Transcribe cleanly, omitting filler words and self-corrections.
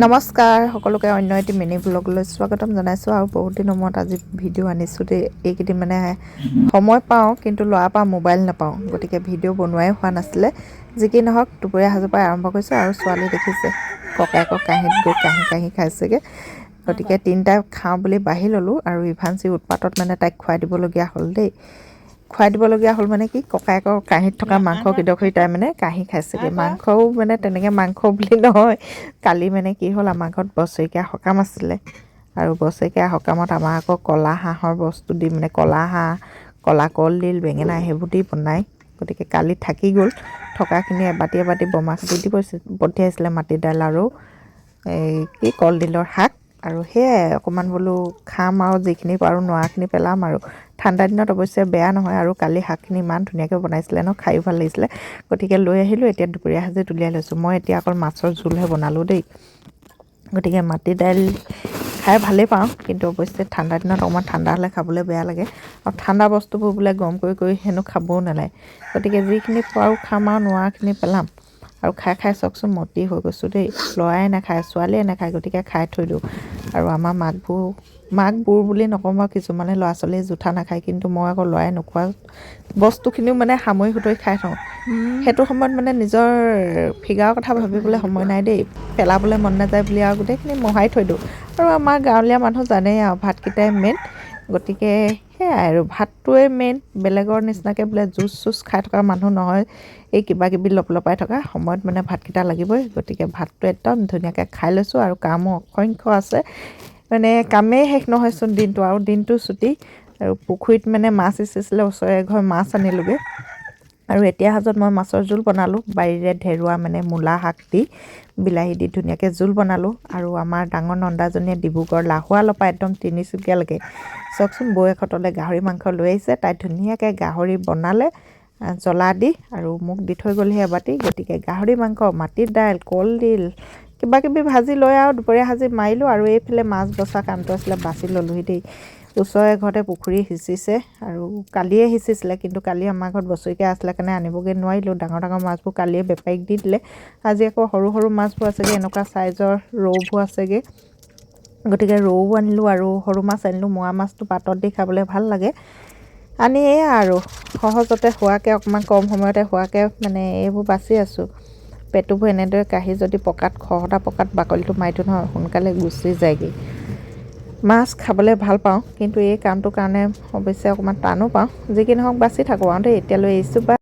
নমস্কাৰ সকলোকে, অন্য এটি মিনি ব্লগলৈ স্বাগতম জনাইছোঁ। আৰু বহুত দিনৰ মূৰত আজি ভিডিঅ' আনিছোঁ দেই। এইকেইদিন মানে সময় পাওঁ, কিন্তু ল'ৰাৰ পৰা মোবাইল নাপাওঁ, গতিকে ভিডিঅ' বনোৱাই হোৱা নাছিলে। যি কি নহওক, দুপৰীয়া সাজৰ পৰা আৰম্ভ কৰিছোঁ। আৰু ছোৱালী দেখিছে, ককায়েকৰ কাঁহীত গৈ কাঁহী কাঁহী খাইছেগৈ। গতিকে তিনিটা খাওঁ বুলি বাঢ়ি ল'লোঁ আৰু ইভাঞ্চি উৎপাতত মানে তাইক খুৱাই দিবলগীয়া হ'ল দেই। খুৱাই দিবলগীয়া হ'ল মানে কি, ককায়েকৰ কাঁহীত থকা মাংস কেইডোখৰি তাই মানে কাঁহী খাইছেগৈ। মাংসও মানে তেনেকৈ মাংস বুলি নহয়। কালি মানে কি হ'ল, আমাৰ ঘৰত বছৰেকীয়া সকাম আছিলে আৰু বছৰেকীয়া সকামত আমাৰ আকৌ ক'লা হাঁহৰ বস্তু দি, মানে ক'লা হাঁহ, ক'লা কলডিল, বেঙেনা সেইবোৰ দি বনায়। গতিকে কালি থাকি গ'ল, থকাখিনি এবাতি এবাতি বৰমাহঁতে দি পঠিয়াইছিলে, মাটি দাইল আৰু এই কি কলডিলৰ শাক। আৰু সেয়াই অকণমান বোলো খাম আৰু যিখিনি পাৰোঁ, নোৱাৰাখিনি পেলাম। আৰু ঠাণ্ডা দিনত অৱশ্যে বেয়া নহয়। আৰু কালি শাকখিনি ইমান ধুনীয়াকৈ বনাইছিলে ন, খায়ো ভাল লাগিছিলে, গতিকে লৈ আহিলোঁ। এতিয়া দুপৰীয়া সাজত উলিয়াই লৈছোঁ। মই এতিয়া অকল মাছৰ জোলহে বনালোঁ দেই। গতিকে মাটি দাইল খাই ভালেই পাওঁ, কিন্তু অৱশ্যে ঠাণ্ডা দিনত অকণমান ঠাণ্ডা হ'লে খাবলৈ বেয়া লাগে। আৰু ঠাণ্ডা বস্তুবোৰ বোলে গৰম কৰি কৰি হেনো খাবও নালাগে। গতিকে যিখিনি পাৰোঁ খাম আৰু নোৱাৰাখিনি পেলাম। আৰু খাই খাই চাওকচোন, মতি হৈ গৈছোঁ দেই। ল'ৰাই নাখায়, ছোৱালীয়ে নাখায়, গতিকে খাই থৈ দিওঁ। আৰু আমাৰ মাকবোৰ, মাকবোৰ বুলি নকওঁ বাৰু, কিছুমানে ল'ৰা ছোৱালীয়ে জুঠা নাখায়, কিন্তু মই আকৌ ল'ৰাই নোখোৱা বস্তুখিনিও মানে সামৰি সুতৰি খাই থওঁ। সেইটো সময়ত মানে নিজৰ ফিগাৰৰ কথা ভাবিবলৈ সময় নাই দেই। পেলাবলৈ মন নাযায় বুলি আৰু গোটেইখিনি মোহাৰি থৈ দিওঁ। আৰু আমাৰ গাঁৱলীয়া মানুহ জানেই আৰু, ভাতকেইটাই মেইন। গতিকে সেয়াই আৰু, ভাতটোৱে মেইন। বেলেগৰ নিচিনাকৈ বোলে জুচ চুচ খাই থকা মানুহ নহয়। এই কিবা কিবি লপলপাই থকা সময়ত মানে ভাতকেইটা লাগিবই। গতিকে ভাতটো একদম ধুনীয়াকৈ খাই লৈছোঁ। আৰু কামো অসংখ্য আছে, মানে কামেই শেষ নহয়চোন দিনটো, আৰু দিনটো চুটি। আৰু পুখুৰীত মানে মাছ সিঁচিছিলে, ওচৰে এঘৰ মাছ আনিলোগৈ। আৰু এতিয়া সাজত মই মাছৰ জোল বনালোঁ। বাৰীৰে ঢেৰুৱা মানে মূলা শাক দি, বিলাহী দি ধুনীয়াকৈ জোল বনালোঁ। আৰু আমাৰ ডাঙৰ নন্দাজনীয়ে ডিব্ৰুগড় লাহোৱালৰ পৰা একদম তিনিচুকীয়ালৈকে, চাওকচোন, বৌৱেকহঁতলৈ গাহৰি মাংস লৈ আহিছে। তাই ধুনীয়াকৈ গাহৰি বনালে জ্বলা দি আৰু মোক দি থৈ গ'লহি এবাতি। গতিকে গাহৰি মাংস, মাটিৰ দাইল, কলডিল, কিবা কিবি ভাজি লৈ আৰু দুপৰীয়া সাজি মাৰিলোঁ। আৰু এইফালে মাছ বচা কামটো আছিলে, বাছি ল'লোহি দেই। ওচৰৰে ঘৰতে পুখুৰী সিঁচিছে আৰু কালিয়ে সিঁচিছিলে, কিন্তু কালি আমাৰ ঘৰত বছৰেকীয়া আছিলে কাৰণে আনিবগৈ নোৱাৰিলোঁ। ডাঙৰ ডাঙৰ মাছবোৰ কালিয়ে বেপাৰীক দি দিলে। আজি আকৌ সৰু সৰু মাছবোৰ আছেগৈ, এনেকুৱা চাইজৰ ৰৌবোৰ আছেগৈ। গতিকে ৰৌ আনিলোঁ আৰু সৰু মাছ আনিলোঁ। মোৱা মাছটো পাতত দি খাবলৈ ভাল লাগে। আনি এয়া আৰু সহজতে হোৱাকৈ, অকণমান কম সময়তে হোৱাকৈ মানে এইবোৰ বাছি আছোঁ। পেটুবোৰ এনেদৰে কাঢ়ি যদি পকাত, খহটা পকাত বাকলিটো মাৰি দিওঁ নহয়, সোনকালে গুচি যায়গৈ। মাছ খাবলৈ ভাল পাওঁ, কিন্তু এই কামটোৰ কাৰণে অৱশ্যে অকণমান টানো পাওঁ। যি কি নহওক, বাছি থাকোঁ আৰু দেই। এতিয়ালৈ এৰিছোঁ বা।